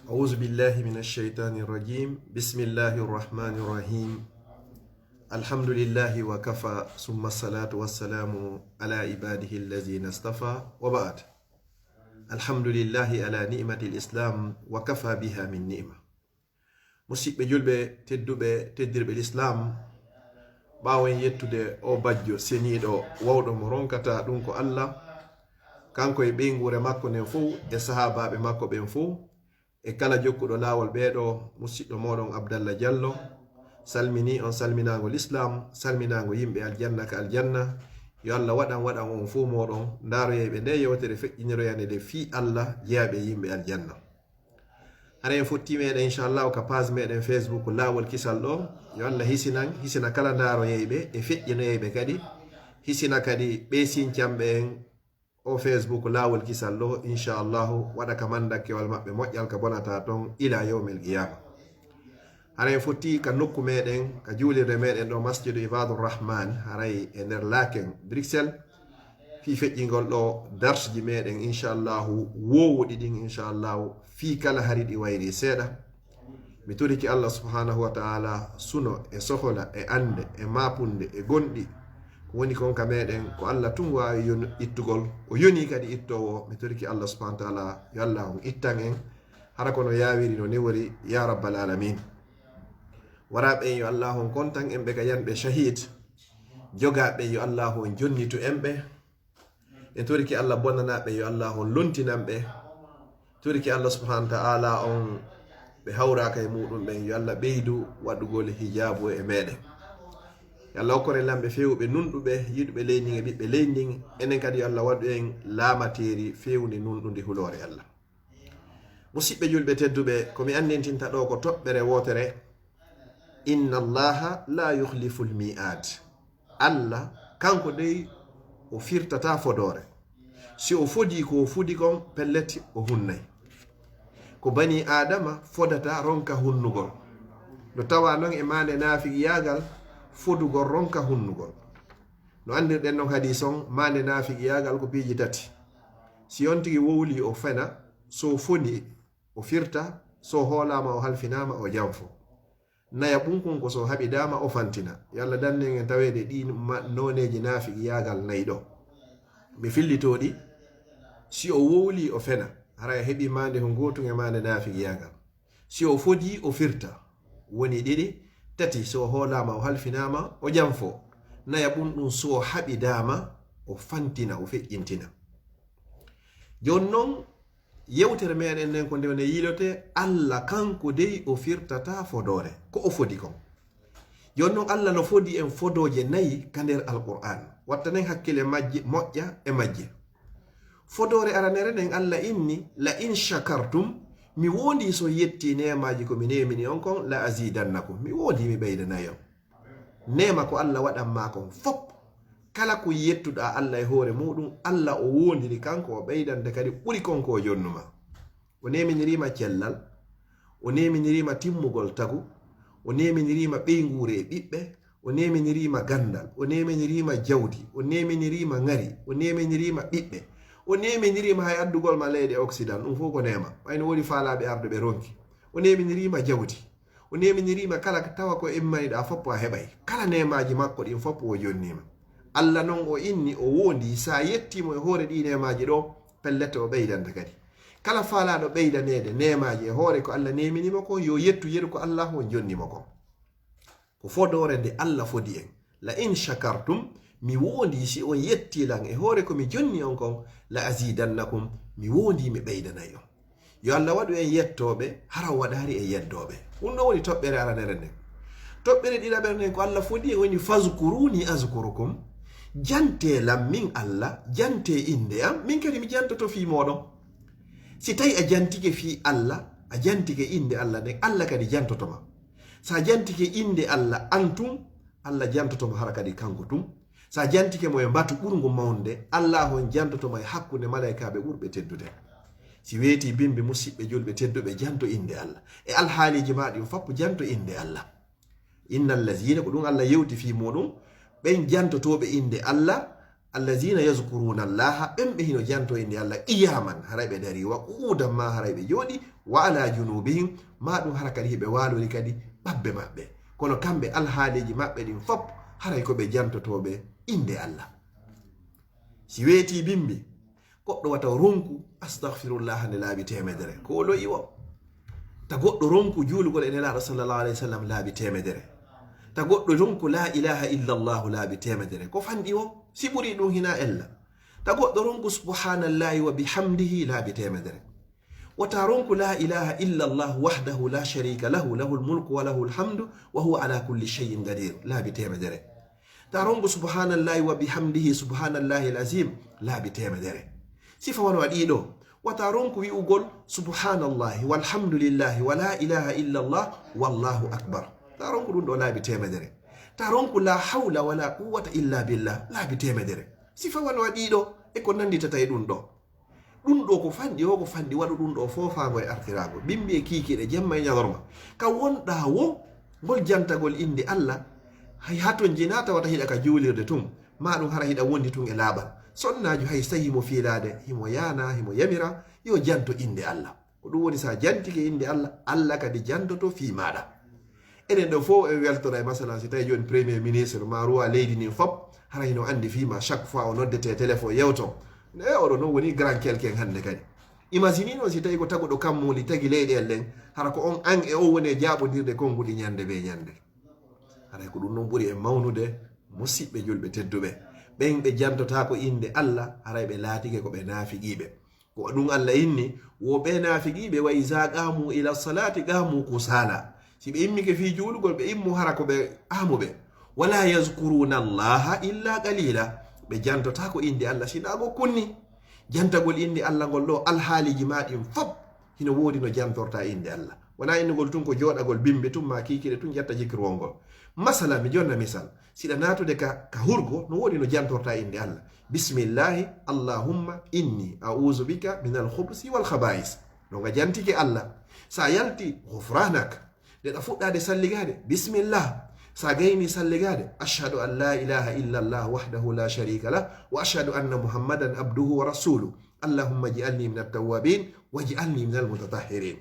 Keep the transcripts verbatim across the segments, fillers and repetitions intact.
أعوذ بالله من الشيطان الرجيم. بسم الله الرحمن الرحيم. الحمد لله وكفى، ثم الصلاة والسلام على عباده الذين اصطفى، وبعد. الحمد لله على نعمة الإسلام، وكفى بها من نعمة. Musidɓe julɓe tedduɓe, teddirɓe Lislaam, ɓaawo en yettude o bajjo seniiɗo, wawɗo mo ronkata ɗum ko Allah, kanko e ɓeynguure makko nden fof, e sahaabaaɓe makko ɓen fof, e kala jokkuɗo laawol ɓeeɗo, musiɗɗo mooɗon Abdallah Diallo salminii on salminaango Lislaam, salminaango yimɓe aljanna ka aljanna. Yo Allah waɗan, waɗan on fof mooɗon ndaaroyayɓe nde yewtere, feƴƴiniroyande nde fii Allah, jeyaaɓe e yimɓe aljanna. Hara en fotti meɗen, inchallahu, ka page meɗen Facebook Laawol Kisal ɗo. Yo Allah hisinan, hisina kala ndaaroyayɓe e feƴƴinoyayɓe kadi. Hisina kadi ɓe sincanɓe en o Facebook Laawol Kisal ɗo, inchallahu, waɗa ka mandakkewal maɓɓe moƴƴal ka bonata ton ila yawmil qiyama. Hara en fotti ka nokku meɗen, ka juulirde meɗen ɗo, Masjidu Ibadur Rahman, haray e nder Laken, Bruxelles, fii feƴƴingol ɗo darsji meɗen, inchallahu, woowuɗi ɗin, inchallahu, fii kala hari ɗi wayri seeɗa. Mi toriki Allah subhanahu wa ta'ala suno e sohola e annde e maapunde e gonɗi ko woni kon ka meɗen, ko Allah tun waawi yon-, ittugol, o yoni kadi ittoowo. Mi toriki Allah subhanahu wa ta'ala, yo Allah on ittan en, hara kono yaawiri no newori, ya rabbal alamin. Waraaɓe en, yo Allah on kontan en ɓe ka yanɓe shahid. Jogaaɓe, yo Allah on jonnitu en ɓe. En toriki Allah bonnanaaɓe, yo Allah on lontinan ɓe. Toriki Allah subhanahu wa ta'ala on ɓe hawraaka e muɗum ɓen, yo Allah ɓeydu waɗugol hijaabu e meɗen. Yo Allah okkore lamɓe feewuɓe nunɗuɓe, yiɗuɓe leydi ndin e ɓiɓɓe leydi ndin. Enen kadi yo Allah waɗu en laamateeri feewndi nunɗundi huloore Allah. Musiɓɓe julɓe tedduɓe, ko mi anndintinta ɗo ko toɓɓere wootere. Inna Allaha la yukhlifu l-mi'ad. Allah, kanko dey, o firtata fodoore. Si o fodi ko o fodi kon, pellet o hunnay. Ko bani Aadama fodata ronka hunnugol. No tawa non e maande naafiqiyaagal fodugol ronka hunnugol. No anndirɗen non hadis on, maande naafiqiyaagal ko piiji tati. Si on tigi wowli o fena, so fodi o firta, so hoolaama o halfinaama o janfo. Naya ɓun kun ko so haɓidaama o fantina. Yo Allah dannu en e taweede ɗii ma-, nooneeji naafiqiyaagal nayi ɗo. Mi fillitoo ɗi, si o wowli o fena, hara a heɓi maande ko ngootun e maande naafiqiyaagal. Si o fodi o firta, woni ɗiɗi, tati, so o hoolaama o halfinaama o janfo. Naya ɓun ɗun so haɓidaama o fantina, o feƴƴintina. Jooni non, yewtere meɗen nden ko nde woni yiilote, Allah kanko dey o firtata fodoore, ko o fodi kon. Jooni non Allah no fodi en fodooje nayi ka nder Alqur'an. Wattanen hakkile majje, moƴƴa e majje. Fodoore aranere nden Allah inni, "La in shakartum", mi wondi so yetti neemaaji ko mi neemini on kon, "la azidannakum", mi wondi mi ɓeydanay on. Neema ko Allah waɗan maa kon fop, kala ko yettuɗaa Allah e hoore muɗum, Allah o wondiri kanko o ɓeydante kadi ɓuri kon ko o jonnuma. O neminiriima cellal, o neminiriima timmugol tagu, o neminiriima ɓeynguure e ɓiɓɓe, o neminiriima ganndal, o neminiriima jawdi, o neminiriima ŋari, o neminiriima ɓiɓɓe, o neminiriima hay addugol ma leyɗe Occident, ɗum fof ko neema. Ɓay no woodi faalaaɓe arde ɓe ronki. O neminiriima jawdi, o neminiriima kala ko tawa ko immaniɗaa fof a heɓay. Kala neemaaji makko ɗin fof o jonniima. Allah non o inni, o wondi, sa yettiimo e hoore ɗi neemaaji ɗo, pellet o ɓeydanta kadi. Kala faalaaɗo ɓeydaneede neemaaji e hoore ko Allah neminimo ko, yo yettu yeru ko Allah on jonnimo ko. Ko fodoore nde Allah fodi en. "La in shakartum", mi wondi si on yetti lan e hoore ko mi jonni on kon, "la azidannakum", mi wondi mi ɓeydanay on. Yo Allah waɗu en yettooɓe, hara o waɗaari en yeddooɓe. Ɗum ɗo woni toɓɓere aranere nden. Toɓɓere ɗiɗaɓere nden ko Allah fodi en woni, "Fazkuruni azkurukum", jante lan min Allah, jante innde am, min kadi mi jantoto fii mooɗon. Si tawi a jantike fii Allah, a jantike innde Allah nden, Allah kadi jantoto ma. Sa jantike innde Allah an tun, Allah jantoto ma hara kadi kanko tun. Sa jantike mo e mbatu ɓurngu mawnde, Allah on jantoto ma e hakkunde malaykaaɓe ɓurɓe teddude. Si weeti bimbi musiɓɓe julɓe tedduɓe, janto innde Allah. E alhaaliiji ma ɗin fop, janto innde Allah. Inna allazina, ko ɗum Allah yewti fii muɗum, ɓen jantotooɓe innde Allah, Allazina yazkuruna Allaha, ɓen ɓe hino janto innde Allah, qiyaman, haray ɓe darii, wa qu'udan, ma haray ɓe jooɗii, wa ala junubihim, ma ɗum hara kadi hiɓe waalori kadi ɓabbe maɓɓe. Kono kamɓe alhaaliiji maɓɓe ɗin fop, haray ko ɓe jantotooɓe innde Allah. Si weetii bimbi, goɗɗo wata ronku astaghfirullah nde laabi teemedere, ko o lo'i o. Ta goɗɗo ronku juulugol e Nelaaɗo sallallahu alayhi wa sallam laabi teemedere. Ta goɗɗo ronku la ilaha illallahu laabi teemedere, ko fanɗi o. Si ɓuri ɗum hina ella. Ta goɗɗo ronku subhanallahi wa bihamdihi laabi teemedere. Wata ronku la ilaha illallah wahdahu la sharika lahu, lahul mulku wa lahul hamdu wa huwa ala kulli shay'in qadir laabi teemedere. Ta ronku subhanallahi wa bihamdihi, subhanallahi al-azim, laabi teemedere. Sifa wano waɗi ɗo. Wata ronku wi'ugol subhanallahi walhamdulillahi wa la ilaha illallah wallahu akbar. Ta ronku ɗum ɗo laabi teemedere. Ta ronku la hawla wala quwwata illa billah laabi teemedere. Sifa wano waɗi ɗo e ko nanditata e ɗum ɗo. Ɗum ɗo ko fanɗi o, ko fanɗi waɗu ɗum ɗo foofaango e artiraago, bimbi e kiikiiɗe, jemma e ñalorma. Ka wonɗaa wo, ngol jantagol innde Allah, hay haton jinaa tawata hiɗa ka juulirde tun, ma ɗum hara hiɗa wondi tun e laaɓal. Sonnaajo hay so tawi himo fiilaade, himo yaana, himo yamira, yo janto innde Allah. Ko ɗum woni, so a jantike innde Allah, Allah kadi jantoto fii maaɗa. Enen ɗo fof en weltora e, masalan, si tawi jooni premier ministre ma roi leydi ndin fop, hara hino anndi fii ma, chaque fois o noddete téléphone yewto. E oɗo noon woni grand quelqu'un hannde kadi. Imagine noon si tawi ko taguɗo kammuuli tagi leyɗeele ɗen, hara ko on an e o woni e jaaɓondirde konnguɗi ñande be ñande. Haray ko ɗum noon ɓuri en mawnude, musiɓɓe julɓe tedduɓe. Ɓen ɓe jantotaako innde Allah, haray ɓe laatike ko ɓe naafiqiiɓe. Ko ɗum Allah inni, wo ɓe naafiqiiɓe, wa iza qamu ila salati qamu kusala. Si ɓe immike fii juulugol, ɓe immo hara ko ɓe aamuɓe. Wala yazkuruna Allaha illa qalila. Ɓe jantotaako innde Allah sinaa ko kunni. Jantagol innde Allah ngol ɗo, alhaaliiji maa ɗin fop hino woodi no jantorta innde Allah. Wonaa innugol tun ko jooɗagol bimbi tun maa kiikiiɗe tun ƴetta jikirwol ngol. Masala, mi jonna misal. Siɗa naatude ka, ka hurgo, no woodi no jantorta innde Allah. Bismillahi, Allahumma inni a'udhu bika minal khubusi wal khaba'is. Ɗo nga jantike Allah. Sa yalti, ghufranak. Nde ɗa fuɗɗaade salligaade, bismillah. Sa gayni salligaade, ashhadu an la ilaha illa Allah wahdahu la sharika lah, wa ashhadu anna Muhammadan abduhu wa rasuluh. Allahumma ij'alni minat tawwabin, waj'alni minal mutatahhirin.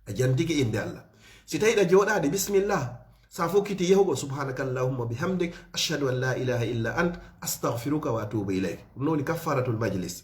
A jantike innde Allah. Si tawi ɗa jooɗaade, bismillah. Sa fokkiti yahugol, subhanaka Allahumma bihamdik, ashhadu an la ilaha illa ant, astaghfiruka wa atubu ilayk. Ɗum noon woni kaffaratul majlis.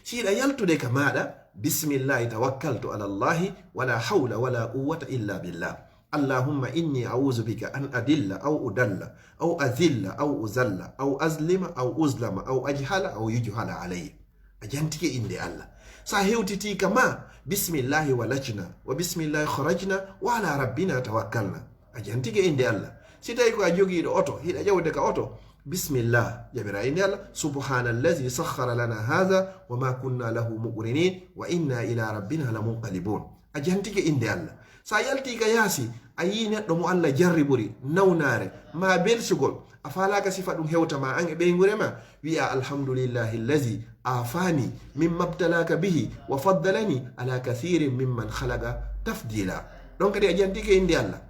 Si hiɗa yaltude ka maaɗa, bismillahi tawakkaltu ala Allahi, wala hawla wala quwwata illa billah. Allahumma inni a'udhu bika an adilla aw udalla aw azilla aw uzalla aw azlima aw uzlama aw ajhala aw yujhala alayya. A jantike innde Allah. Sa hewtiti ka ma, bismillahi walajna, wa bismillahi kharajna, wa ala rabbina tawakkalna. A jantike innde Allah. Si tawi ko a jogiiɗo oto, hiɗa ƴawde ka oto, bismillah, jaɓira innde Allah. Subhanallazi sakhkhara lana hadha wa ma kunna lahu muqrinin wa inna ila rabbina lamunqalibun. A jantike innde Allah. Sa yalti ka yaasi, a yii neɗɗo mo Allah jarribori, nawnaare, ma belsugol, a faalaaka sifa ɗum hewta ma an e ɓeynguure ma, wi'a, alhamdulillahi allazi afani mimma btalaka bihi wa faddalani ala kathirin mimman khalaqa tafdila. Ɗon kadi a jantike innde Allah.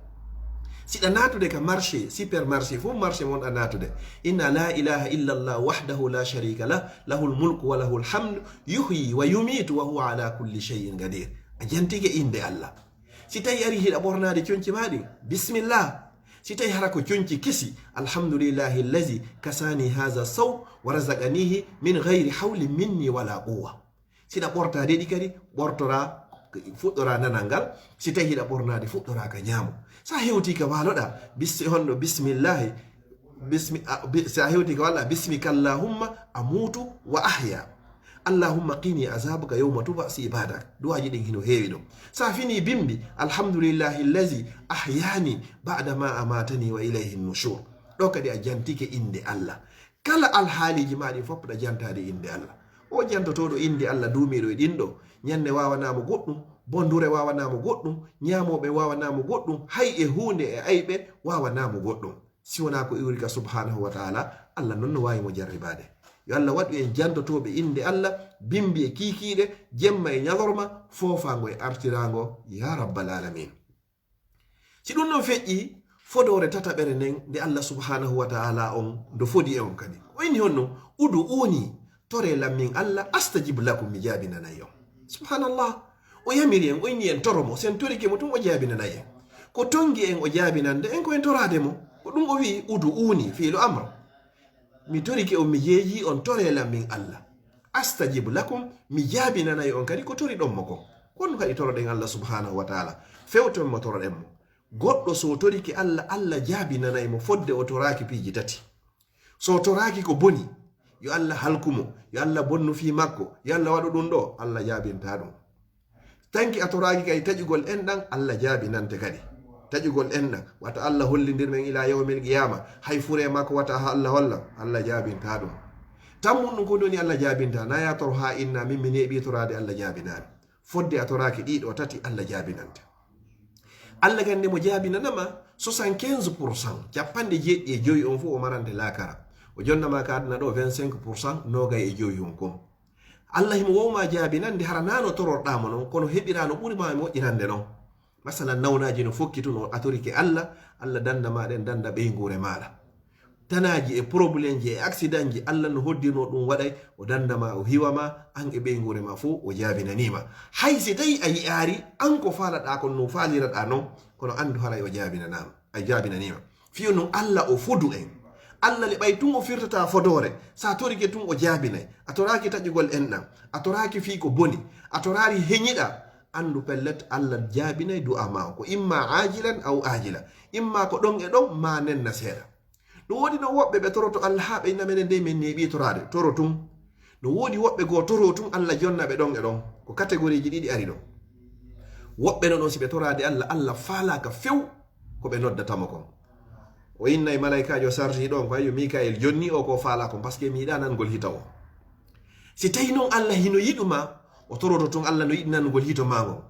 Siɗa naatude ka marché, supermarché, fof marché mon ɗa naatude. Inna la ilaha illa Allah wahdahu la sharika lah, lahul mulku wa lahul hamdu, yuhyi wa yumitu wa huwa ala kulli shay'in qadir. A jantike innde Allah. Si tawi ari hiɗa ɓornaade conci ma ɗin, bismillah. Si tawi hara ko conci kesi, alhamdulillahi allazi kasani haza saw wa razaqanihi min ghayri hawlin minni wala quwwa. Siɗa ɓortaade ɗi kadi, ɓortora, fuɗɗora nanal ngal. Si tawi hiɗa ɓornaade, fuɗɗora ka ñaamo. Sa hewti ka waaloɗa, bis-, honno bismillahi, bismi-, a, bi-, sa hewti ka waaloɗa, bismika Allahumma amutu wa ahya. Allahumma qini azabaka yawma tub'asu ibadak. Du'aaji ɗin hino heewi ɗum. Sa fini bimbi, alhamdulillahi allazi ahyani ba'da ma amatani wa ilayhi nushur. Ɗo kadi a jantike innde Allah. Kala alhaaliiji ma ɗin fof ɗa jantaade innde Allah. O jantotooɗo innde Allah duumiiɗo e ɗin ɗo, ñande waawanaa mo goɗɗum, bondure waawanaa mo goɗɗum, ñaamooɓe waawanaa mo goɗɗum, hay e huunde e ayɓe waawanaa mo goɗɗum. Si wonaa ko iwri ka subhanahu wa ta'ala, Allah non no waawi mo jarribaade. Yo Allah waɗu en jantotooɓe innde Allah, bimbi e kiikiiɗe, jemma e ñalorma, foofaango e artiraango, ya rabbal alamin. Si ɗum ɗon feƴƴi, Fodoore tataɓere nden nde Allah subhanahu wa ta'ala on ndo fodi e on kadi. O inni honno, "Udu uni, tore lam min Allah, astajib lakum, mi jaabinanay on." Subhanallah. O yamiri en, o inni en toro mo, sen torike mo tun o jaabinanay en. Ko tongi en o jaabinande en ko en toraade mo. Ko ɗum o wi'i, "Udu uni," fiilu amr. "Mi torike on, mi jeeji on, tore lam min Allah. Astajib lakum, mi jaabinanay on kadi ko toriɗon mo kon." Kon kadi toroɗen Allah subhanahu wa ta'ala. Fewton mo, toroɗen mo. Goɗɗo so torike Allah, Allah jaabinanay mo fodde o toraaki piiji tati. So toraaki ko boni, yo Allah halku mo, yo Allah bonnu fii makko, yo Allah waɗu ɗum ɗo, Allah jaabinta ɗum. Tanki a toraaki kay taƴugol enɗan, Allah jaabinante kadi. Taƴugol enɗan, wata Allah hollindir men ila yawmil qiyama, hay fure makko wata ha Allah hollan, Allah jaabinta ɗum. Tammun ɗum ko woni Allah jaabinta, na ya toro ha inna min mi neeɓi toraade Allah jaabinaami. Fodde a toraaki ɗiɗo tati, Allah jaabinante. Allah gande mo jaabinanama soixante-quinze pour cent, capanɗe jeeɗiɗi e jowi on fof o marante laakara. O jonnama ka aduna ɗo vingt-cinq pour cent, nogay e jowi on kon. Allah himo wowma jaabinande, hara nano tororɗa mo non, kono heɓira no ɓuri ma e moƴƴirande non. Masalan, nawnaji no fokki tun, o atorike Allah, Allah danda ma ɗen, danda ɓeynguure maɗa. Tanaji e problemji e accidentji, Allah no hoddirno ɗum waɗay, o danda ma, o hiwa ma, an e ɓeynguure ma fof, o jaabinanima. Hay si tawi a yi'aari, an ko faalaɗa kon no faaliraɗa non, kono andu haray o jaabinanama, a jaabinanima. Fiyo non Allah o fodu en. Allah le ɓay tun o firtata fodoore, sa torike tun o jaabinay. A toraaki taƴugol enɗan, a toraaki fii ko boni, a toraari heñiɗa, andu pellet Allah jaabinay du'a ma on. Ko imma ajilan aw ajila. Imma ko ɗon e ɗon, ma nenna seeɗa. No woodi non woɓɓe ɓe toroto Allah haa ɓe inna menen dey men neeɓi toraade, toro tun. No woodi woɓɓe goo toro tun Allah jonna ɓe ɗon e ɗon. Ko catégorie ji ɗiɗi ari ɗon. Woɓɓe non on si ɓe toraade Allah, Allah faalaaka few ko ɓe noddata mo kon. O innay malaykaajo sarti ɗon ko ayyo Mikael jonni o ko faala kon, parce que mi yiɗa nangol hita o. Si tawi non Allah hino yiɗuma, o toroto tun Allah no yiɗi nanugol hito ma ngon.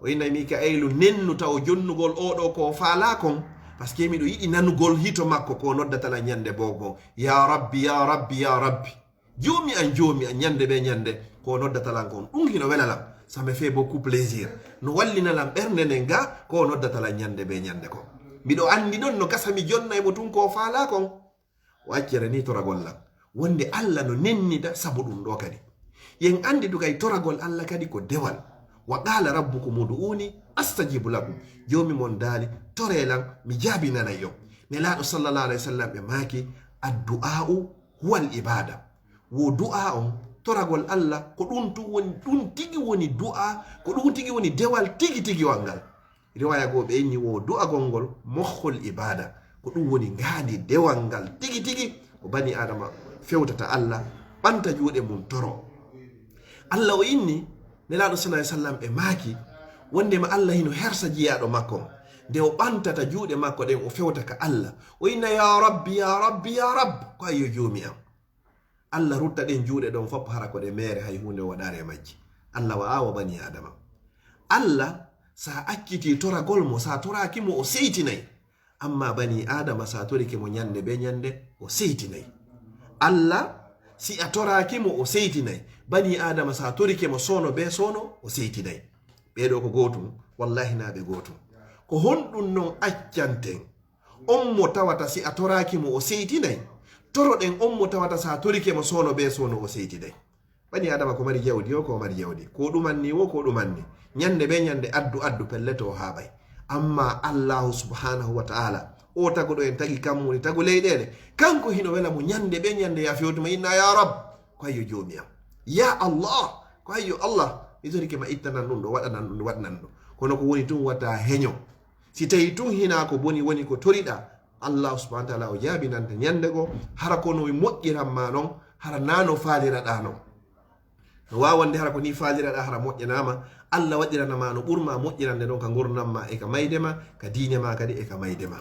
O innay Mikaelu nennu taw jonnugol oɗo ko faala kon, parce que miɗo yiɗi nanugol hito makko ko noddata lan ñande boobo. Ya Rabbi, ya Rabbi, ya Rabbi. Joomi an, joomi an, ñande be ñande ko noddata lan kon. Ɗum hino wela lan. Ça me fait beaucoup plaisir. No wallina lan ɓernde nden ga ko noddata lan ñande be ñande kon. Miɗo andi non no gasa mi jonnay mo tun ko faala kon. O accere ni toragol lan. Wonde Allah no nennida sabu ɗum ɗo kadi. Yen andi du kay toragol Allah kadi ko dewal. Wa qala rabbukum ud'uni astajib lakum. Joomi mon daali, tore lan, mi jaabinanay on. Nelaaɗo sallallahu alayhi wa sallam ɓe maaki, addu'a'u huwal ibada. Wo du'a on, toragol Allah, ko ɗum tun woni, ɗum tigi woni du'a, ko ɗum tigi woni dewal tigi tigi wal ngal. Riwaya goo ɓe inni wo du'agol ngol mohhol ibada. Ko ɗum woni ngaandi dewal ngal tigi tigi ko bani Adama fewtata Allah, ɓanta juuɗe mum toro. Allah o inni, Nelaaɗo sallallahu alayhi wa sallam ɓe maaki, wondema Allah hino hersa jiyaaɗo makko on. Nde o ɓantata juuɗe makko ɗen, o fewta ka Allah. O inna, "Ya Rabbi, ya Rabbi, ya Rabb." Ko ayyo joomi am. Allah rutta ɗen juuɗe ɗon fof hara ko ɗe meere, hay huunde o waɗaare e majji. Allah wa awa bani Adama. Allah, sa acciti toragol mo, sa toraaki mo, o seytinay. Amma bani Adama, sa torike mo ñande be ñande, o seytinay. Allah, si a toraaki mo, o seytinay. Bani Adama, sa torike mo soono be soono, o seytinay. Ɓee ɗoo ko gootum, wallahi naa ɓe gootum. Ko honɗum non accanten on mo tawata si a toraaki mo, o seytinay? Toroɗen on mo tawata sa torike mo soono be soono, o seytinay. Bani Adama ko mari jawdi o, ko mari jawdi. Ko ɗumanni wo, ko ɗumanni. Ñande be ñande addu, addu pellet o haaɓay. Amma Allahu subhanahu wa ta'ala, o taguɗo en tagi kammuuli, tagu leyɗeele, kanko hino wela mo ñande be ñande ya fewtuma inna, "Ya Rab," ko ayyo joomi am. "Ya Allah," ko ayyo Allah, mi torike ma ittanan ɗum ɗo, waɗanan ɗum, waɗanan ɗum. Kono ko woni tun wata heño. Si tawi tun hinaa ko boni woni ko toriɗa, Allah subhanahu wa ta'ala o jaabinante ñande goo, hara ko no moƴƴiran ma non, hara naa no faaliraɗa non. No waawande hara ko ni faaliraɗa, hara moƴƴanama, Allah waɗirana ma no ɓurma moƴƴirande non ka ngurndan ma e ka mayde ma, ka diine ma kadi e ka mayde ma.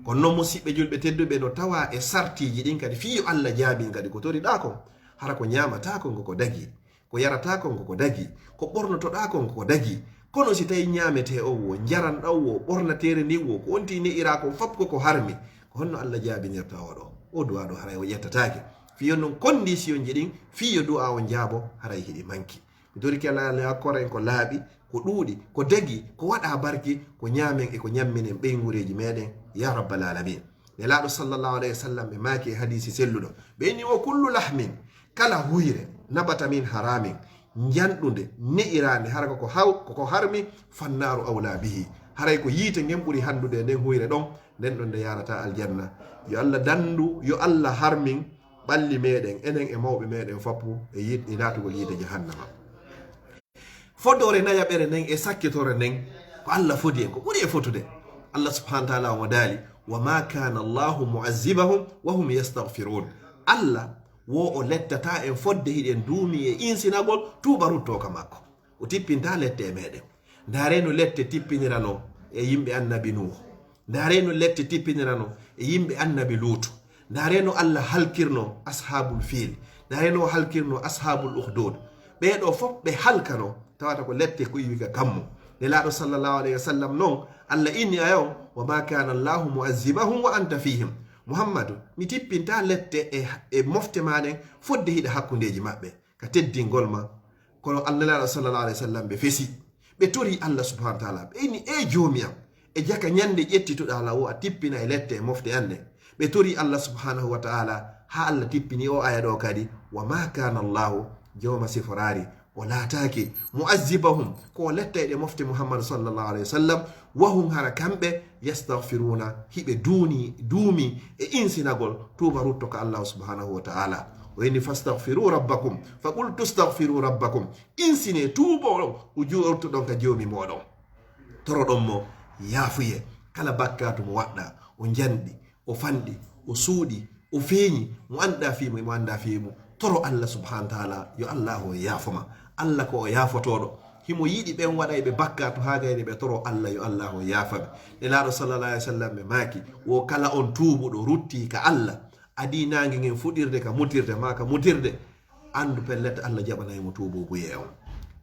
Kono non musiɓɓe julɓe tedduɓe no tawa e sartiiji ɗin kadi fii yo Allah jaabin kadi ko toriɗa kon, hara ko ñaamata kon ko ko dagi. Ko yarataa kon ko ko dagi, ko ɓornotoɗaa kon ko ko dagi. Kono si tawi ñaametee on wo, njaranɗan wo, ɓornateeri ndin wo, ko on tigi ne'iraa kon fop ko ko harmi, ko honno Allah jaabinirta oo ɗoo? Oo du'aa ɗoo haray o ƴettataake. Fii non kondisiyoŋji ɗin, fii yo du'aa on jaabo, haray hiɗi manki. Mi torike Allah, Allah hokkora en ko laaɓi, ko ɗuuɗi, ko dagi, ko waɗa barki, ko ñaamen e ko ñamminen ɓeynguureeji meɗen, ya rabbal alamin. Nelaaɗo sallallahu alayhi wa sallam ɓe maaki e hadiisi selluɗo, ɓe inni: "Wa kullu lahmin, kala huyre, nabata min haramin, njanɗunde, ne'iraande, hara koko haw-, koko harmi, fannaaru awla bihi." Haray ko yiite ngen ɓuri hanndude e nden huyre ɗon, nden ɗon nde yaarata aljanna. Yo Allah danndu, yo Allah harmin ɓalli meɗen, enen e mawɓe meɗen foppu e yiit-, e naatugol yiite jahannama. Fodoore nayaɓere nden e sakkitore nden, ko Allah fodi en, ko ɓuri e fotude. Allah subhanahu wa ta'ala omo daali: "Wa ma kana Allahu mu'azzibahum wa hum yastaghfirun." Allah wo o lettata en fodde hiɗen duumi e insinagol tuuba rutto ka makko. O tippinta lette e meɗen. Ndaare no lette tippinirano e yimɓe annabi Nuhu. Ndaare no lette tippinirano e yimɓe annabi Luutu. Ndaare no Allah halkirno ashabul fiil. Ndaare no o halkirno ashabul ukhdud. Ɓee ɗoo fof ɓe halkano, tawata ko lette ko iwi ka kammu. Nelaaɗo sallallahu alayhi wa sallam non, Allah inni aya on: "Wa ma kana Allahu mu'azzibahum wa anta fihim." Muhammadu, mi tippinta lette e, e mofte ma ɗen fodde hiɗa hakkundeeji maɓɓe, ka teddingol ma. Kono Nelaaɗo sallallahu alayhi wa sallam ɓe fesi. Ɓe tori Allah subhanahu wa ta'ala. Ɓe inni: "E Joomi am, e jaka ñande ƴettituɗaa law o, a tippina e lette e mofte an ɗen." Ɓe tori Allah subhanahu wa ta'ala, haa Allah tippini o aya ɗo kadi: "Wa ma kana Allahu", Jooma siforaari, o laataaki, "mu'azzibahum", ko o letta e ɗe mofte Muhammad sallallahu alayhi wa sallam, "wa hum", hara kamɓe, "yastaghfiruna", hiɓe duuni, duumi e insinagol tuuba rutto ka Allah subhanahu wa ta'ala. O inni: "Fastaghfiru rabbakum." Fa qultu: "Istaghfiru rabbakum." Insine, tuubo ɗon, o juurto ɗon ka Joomi mooɗon. Toroɗon mo yaafuye kala bakkaatu mo waɗɗa, o njanɗi, o fanɗi, o suuɗi, o feeñi, mo anndaa fii mo, mo anndaa fii mo. Toro Allah subhanahu wa ta'ala, yo Allah o yaafo ma. Allah ko o yaafotooɗo. Himo yiɗi ɓen waɗayɓe bakkaatu haa gayni ɓe toro Allah, yo Allah o yaafa ɓe. Nelaaɗo sallallahu alayhi wa sallam ɓe maaki, wo kala on tuubuɗo rutti ka Allah, adii naange ngen fuɗirde ka mutirde, maa ka mutirde, anndu pellet Allah jaɓanay mo tuubuubuye on.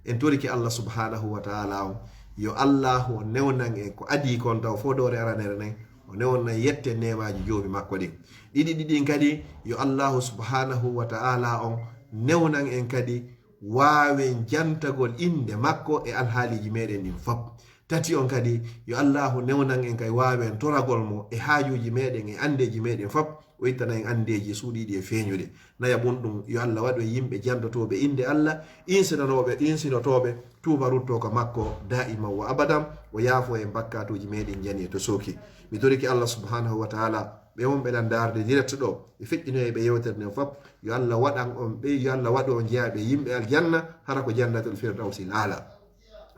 En torike Allah subhanahu wa ta'ala on, yo Allah o newnan en ko adii kon taw fodoore aranere nden, o newnan yette neemaaji Joomi makko ɗin. Ɗiɗi ɗiɗin kadi, yo Allah subhanahu wa ta'ala on newnan en kadi waawen jantagol innde makko e alhaaliiji meɗen ɗin fop. Tati on kadi, yo Allahu newnan en kay waawen toragol mo e haajuuji meɗen e anndeeji meɗen fop, o ittana en anndeeji suuɗiiɗi e feeñuɗi. Nayaɓun ɗum, yo Allah waɗu en yimɓe jantotooɓe innde Allah, insinanooɓe, insinotooɓe, tuuba ruttoo ka makko daa'iman wa abadan, o yaafo en bakkaatuuji meɗen jani e to sooki. Mi torike Allah subhanahu wa ta'ala, ɓe wonɓe lan ndaarde direct ɗo, ɓe feƴƴinoyɓe yewtere nden fop, yo Allah waɗan on ɓe, yo Allah waɗu on jeyaaɓe yimɓe aljanna, hara ko jannatul firdawsil aala.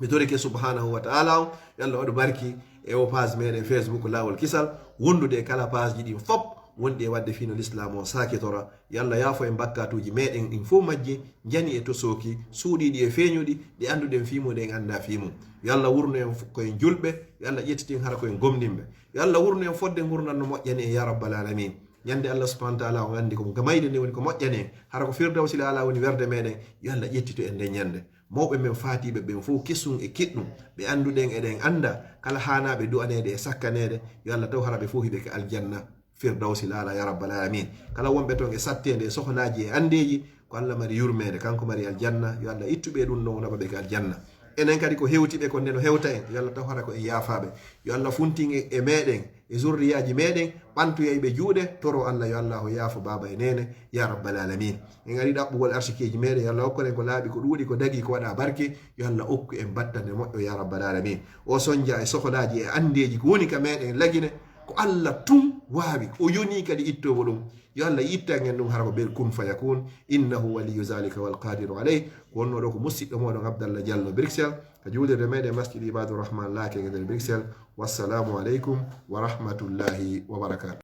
Mi torike subhanahu wa ta'ala on, yo Allah waɗu barki e o page meɗen Facebook Laawol Kisal, wondude e kala page ji ɗin fop, wonɗi e waɗde fii no l'islam o saakitora. Yo Allah yaafo en bakkaatuuji meɗen ɗin fof majji, jani e to sooki, suuɗiiɗi e feeñuɗi, ɗi annduɗen fii mum, ɗe en anndaa fii mum. Yo Allah wurnu en fof ko en julɓe, yo Allah ƴettitin hara ko en gomɗinɓe. Yo Allah wurnu en fodde ngurndan no moƴƴani en, ya rabbal alamin. Ñande Allah subhanahu wa ta'ala on anndi ko gamayde nde woni ko moƴƴani en. Hara ko firdawsil aala woni werde meɗen, yo Allah ƴettito en nden ñande. Mawɓe men faatiiɓe ɓen fof, kesun e kiɗɗun, ɓe annduɗen eɗen annda, kala haanaaɓe du'aneede e sakkaneede, yo Allah taw hara ɓe fof hiɓe ka aljanna firdawsil aala, ya rabbal alamin. Kala wonɓe ton e satteende e sohlaaji e anndeeji, ko Allah mari yurmeende, kanko mari aljanna, yo Allah ittu ɓe ɗum ɗon, o naɓa ɓe ka aljanna. Enen kadi ko hewti ɓe kon nde no hewta en, yo Allah taw hara ko en yaafaaɓe. Yo Allah funtin e, e meɗen, e zurriyaaji meɗen, ɓantoyayɓe juuɗe, toro Allah, yo Allah o yaafo baaba e neene, ya rabbal alamin. En ari ɗaɓɓugol arsikeeji meɗen, yo Allah okku en ko laaɓi, ko ɗuuɗi, ko dagi, ko waɗa barke, yo Allah okku en battane moƴƴo, ya rabbal alamin. O sonja e sohlaaji e anndeeji ko woni ka meɗen Lagine, ko Allah tun waawi, o yoni kadi ittowo ɗum. Yo Allah ittan en ɗum hara ko ɓer kun fayakun, innahu waliyyu zalika wal qadiru alayh. Ko wonno ɗo ko musiɗɗo moɗon Abdallah Diallo Bruxelles, ka juulirde meɗen Masjid Ibadur Rahman Laake e nder Bruxelles. Wassalamu aleykum wa rahmatullahi wa barakatuh.